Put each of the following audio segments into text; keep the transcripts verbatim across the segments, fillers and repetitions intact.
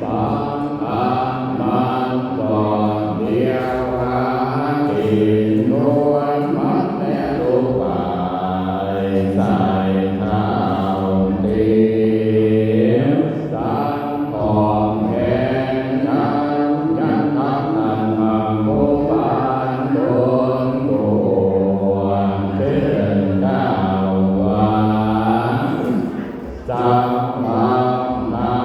บางครั้งมันก็เดียวหากินนวลมันแม่ลูกบ่ายใส่ข้าวเตียวสังของแห่งนั้นยังทักนั้นมังโคบานโดนตัวเชิญเจ้าว่า สังฆังนา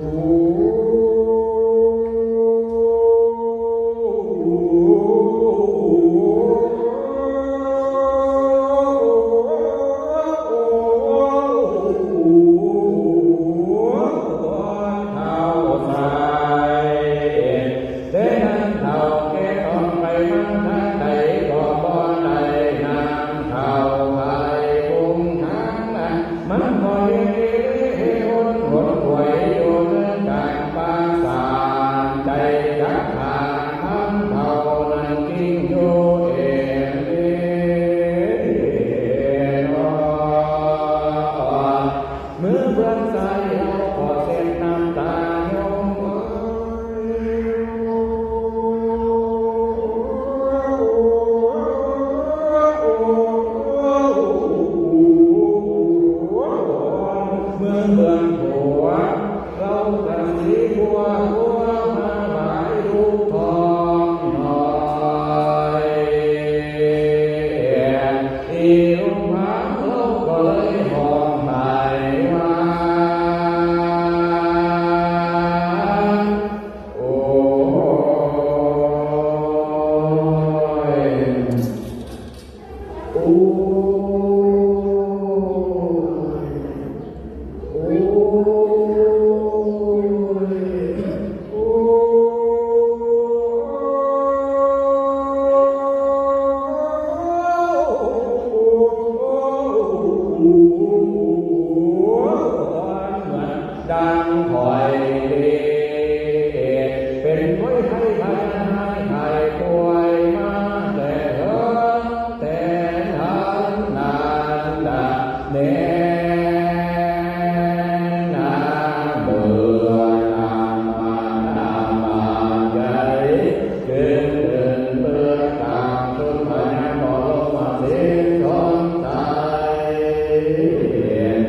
เท่าใส เด้นั้นเท่าแก่ต้องไปมันทางใดก็บ่ได้นางเท่าไผบุงทางนั้น มันบ่เฮ็ดให้คนหนหวยอยู่เรื่องการประสานใจจักทางทำเท่านั้นจริงอยู่เองเด้อ มือเพื่อนสายเอาขอเส้นน้ำตาโยมเอ้ย เมืองเมืองผัว เรากันสีบัวบัวมาหมายลูกทองหน่อย อีลุงพังเราก็เลยห้องไปว่า โอ้ย โอ้ย โอ้ย โอ้ย ดังหอยเดชเป็นหอยไทยพญานาคไทยป่วยมาแต่เฮิงแต่นานนานละแน่นาเบื่อนามานามาใหญ่ เกิดเกิดเปิดกลางสุดพญามรมสิทธิ์สนใจ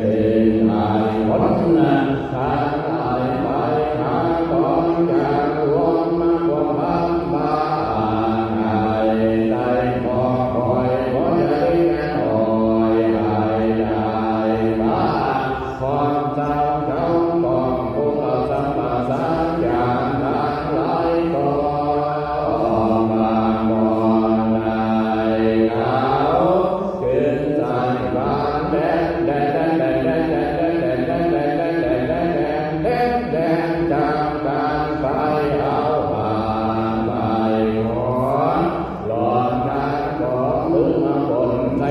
เป็นหายคนนั้นทางหลายไปหาของอย่างหลวงมาความพันบาหายได้ขอคอยขอใจแม่อ่อยหายได้บ้า ความเจ้าเจ้าของผู้สัมปทานอย่างทั้งหลายก็มาก่อนในเขา ขึ้นใจบานแดนแดนแดนแดนแดนแดนแดนแดนแดนแดนแดนแดนแดนแดนแดนจากการไปเอาบานไปขอ หลอนทางของมึงมาบนใจ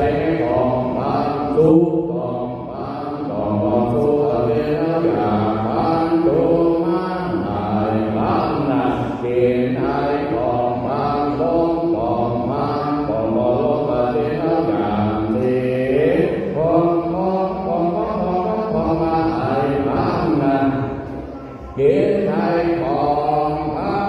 ของความสุขของความต้องบอกสุขเวลาอยากมันจงมาหายความหนักเกณฑ์ไทยของความลงของความก็บอกลงมาเป็นอย่างสิของของของของของของมาหายความหนักเกณฑ์ไทยของความ